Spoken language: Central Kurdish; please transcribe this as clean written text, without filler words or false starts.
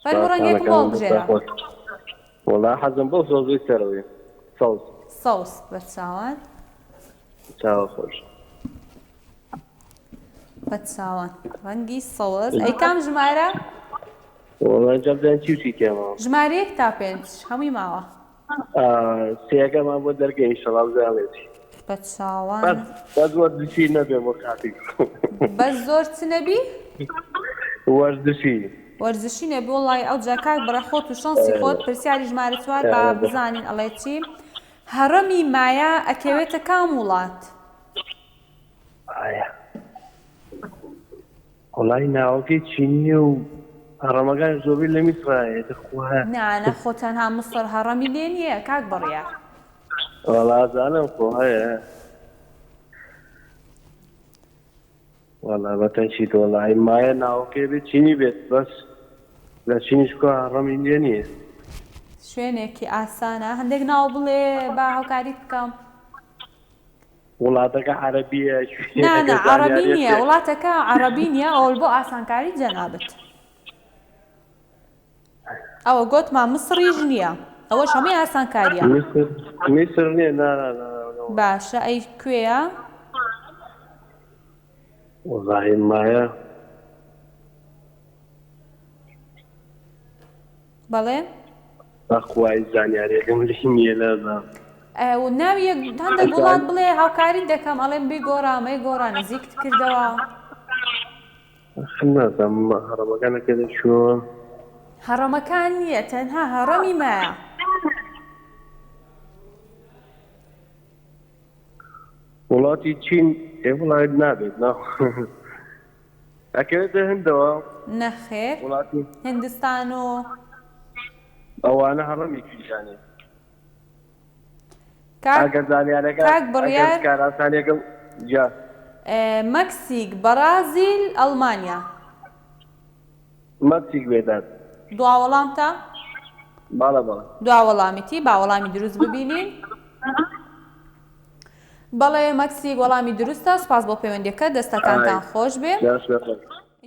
فەرموو ڕەنگێکم بۆ هەڵبژێرە. وەڵا حەزم بەو سەوزەی سەرەوەی سەوز. سەوز بەچاوان. چاوە خۆش. بەچاوان ڕەنگی سەوز ئەی کام ژمارە؟ وەڵا جا بزانین چی و چی تێماوە. ژمارە یەک تا پێنج هەمووی ماوە. سێیەکەمان بۆ دەرکەی ئینشەڵا بزانێ چی. بەچاوان. بەس بەس وەرزشی نەبێ بۆ کاتی. بەس زۆر چ نەبی؟ وەرزشی. وەرزشی نەبی وەڵای ئەوجا کاک بڕێ خۆت و شەنسی خۆت پرسیاری ژمارە چوار با بزانین ئەڵێ چی هەڕەمی مایا ئەکەوێتە کام وڵات؟ ئایا وەڵای ناوەکەی چینیە و هەڕەمەکان زۆربەی لە میسرایە دەخوا نا نا خۆ تەنها مسڕ هەڕەمی لێ نییە کاک بڕیار. وەڵا ئەزانم خۆ هەیە. وەڵا بەتەکید وەڵا مایە ناوەکەی بێ چینی بێت بەس لە چینیش کوا هەڕەمی لێ نییە. شوێنێکی ئاسانە هەندێک ناو بڵێ با هاوکاریت بکەم. وڵاتەکە عەرەبیە نا نا عەڕەبی نییە وڵاتەکە عەڕەبی نییە ئەوە بۆ ئاسانکاری جەنابت. ئەوە گۆتمان مسڕیش نییە ئەوەش هەمووی ئاسانکاریە. میسر میسر نییە نا نا نا نا. باشە ئەی کوێیە؟ وەڵاهی مایە. بەڵێ. بەخوای زانیاریەکەم لێ نییە نازانم. و ناوی یەک هەندێک وڵات بڵێ هاوکاریت دەکەم ئەڵێم بیگۆڕە مەیگۆڕە نزیکت کردەوە. ئاخر نازانم هەڕەمەکان ئەکەنە کوێوە. هەڕەمەکان نییە تەنها هەڕەمی مایە. وڵاتی چین ئێ وڵات نابێت نا ئەکەوێتە هندەوە. نەخێر وڵاتی هندستان و. ئەوانە هەڕەمی چیشانێ. کاک ئەگەر زانیارەکە کاک ئەگەر بڕیار کارئاسانیەکە جا. مەکسیک بەڕازیل ئەڵمانیا. مەکسیک بێداد. دوا وەڵامتە؟ بەڵێ بەڵێ. دوا وەڵامیتی با وەڵامی دروست ببینین. بەڵێ مەکسیک وەڵامی دروستە سوپاس بۆ پەیوەندیەکە دەستەکانتان خۆش بێ. دەست خۆش.